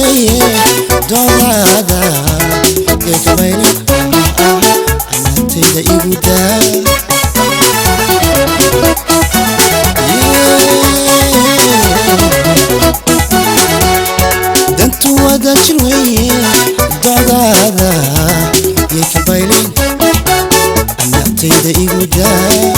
weeye doonada yekabayne anantayda igu daa. Dantu wada jir weeye doonada yekabayne anantayda igu daa.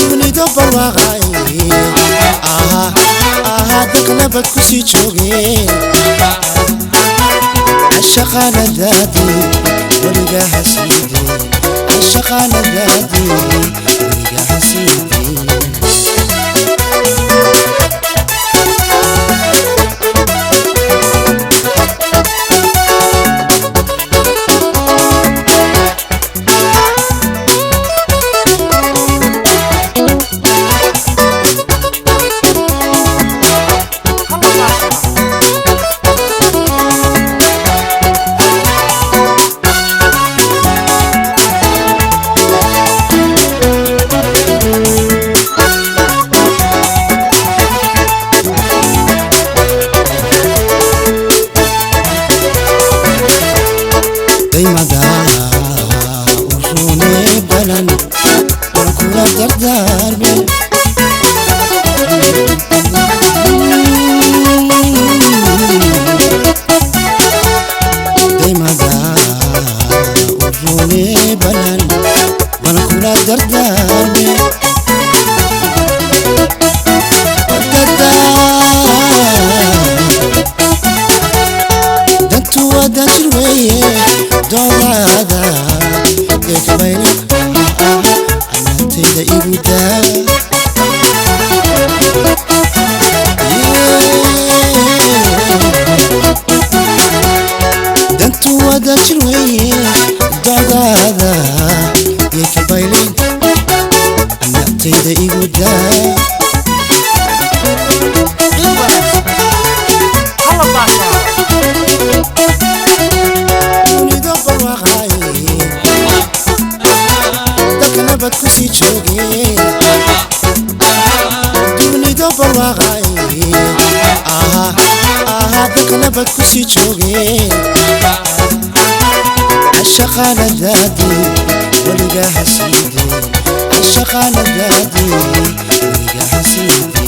Dunido barwaaqay aha aha dadka nabad ku sii joogeen ashaqana daadi weliga hasiide ashaqana daadi weliga hasiide. Daymada urune balan kula dardarme daymada urune balan kula dardarme dantu wada jir weeye doonada yekabayne anantayda igu daa. Dantu wada jir weeye doonada yekabayne anantayda igu daa. Dunido barwaaqay aha aha dadka nabad ku sii joogeen ashaqana daadi weliga hasiide ashaqana daadi weliga hasiide.